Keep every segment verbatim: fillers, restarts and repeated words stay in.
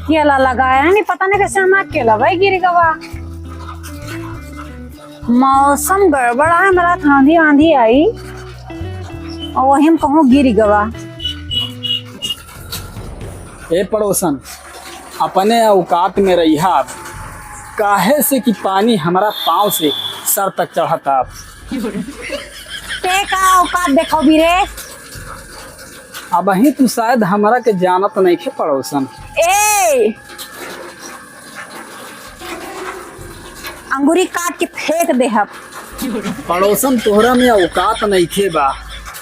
केला लगाया है, नहीं पता नहीं कैसे हमारा केला भाई गिर गवा। मौसम गड़बड़ है, हमारा आंधी आंधी आई और वही हम कहूँ गिर गवा। ए पड़ोसन, अपने औकात में रहिया, काहे से कि पानी हमरा पाँव से सर तक चढ़ता। ते का औकात देखो भी रे? अबहीं तू शायद हमरा के जानत नइखे पड़ोसन। ए, अंगूरी काट के फेंक देहब। पड़ोसन, तोहरा में औकात नइखे बा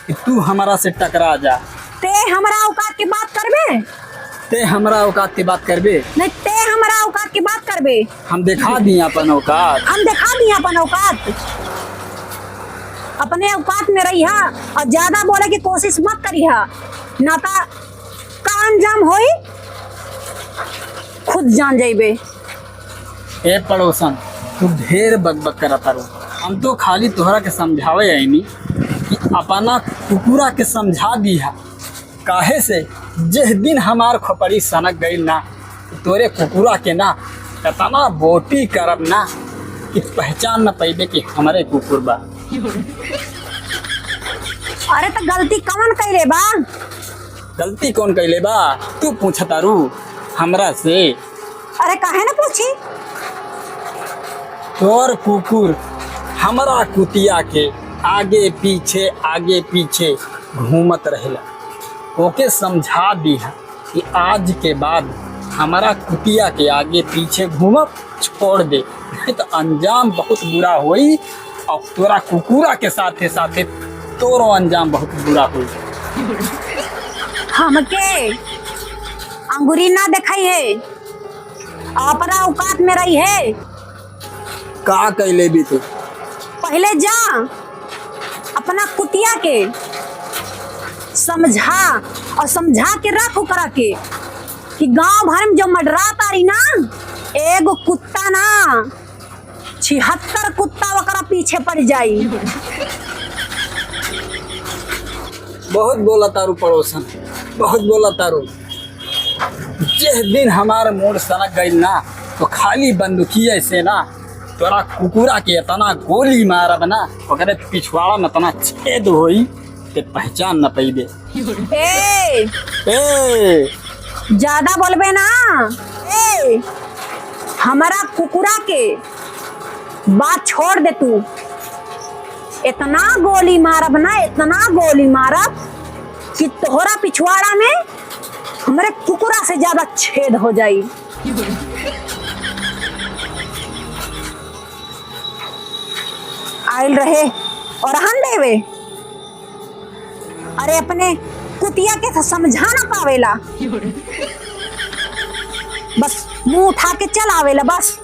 कि तू हमरा से टकरा जा। ते हमरा औकात के बात करबे? ते हमरा औकात के बात करबे? नहीं, ते हमरा औकात के बात करबे। हम देखा दी अपन औकात। हम देखा दी अपन औकात। अपने औकात में रहिया और ज्यादा बोले की कोशिश मत करिया, ना ता का अंजाम होई, खुद जान जाइबे। ए पड़ोसन, तू ढेर बकबक करत तारू। हम तो खाली तोहरा के समझावे आईनी कि अपना कुकुरा के समझा दिया। काहे से जेह दिन हमार खोपड़ी सनक गइल ना, तोरे कुकुरा के ना एतना बोटी करब ना कि पहचान न पइबे कि हमरे कुकुर बा। अरे त गलती कवन कइले बा? गलती कौन कइले बा? तू पूछतारू हमरा से? अरे काहे न पूछी? तोर कुकुर हमरा कुतिया के आगे पीछे, आगे पीछे घूमत रहेला। ओके समझा दिया कि आज के बाद हमरा कुतिया के आगे पीछे घूमब छोड़ दे, नहीं तो अंजाम बहुत बुरा होई और तोरा कुकुरा के साथे साथे तोरो अंजाम बहुत बुरा होई। हमके अंगूरी ना देखाई है, अपना औकात में रही है। का कइले भी तू? पहिले जा, अपना कुतिया के समझा और समझा के रख ओकरा के कि गांव भर में जो मंडरात आ रही ना, एगो कुत्ता ना, छिहत्तर कुत्ता ओकरा पीछे पड़ जाई। बहुत बोला तारू पड़ोसन, बहुत बोला तारू। जेह दिन हमार मूड सनक गइल ना, तो खाली बंदूकिया से ना, तोरा कुकुरा के एतना गोली मारब ना, ओकरे पिछवाड़ा में एतना छेद होई, ते पहचान न पइबे। ए! ए! ज्यादा बोलबे ना। ए! हमारा कुकुरा के बात छोड़ दे तू। एतना गोली मारब ना, एतना गोली मारब कि तोहरा पिछवाड़ा में हमरे कुकुरा से ज्यादा छेद हो जाई। आइल रहे और रहन देवे। अरे अपने कुतिया के तो समझा ना पावेला, बस मुंह उठा के चल आवेला बस।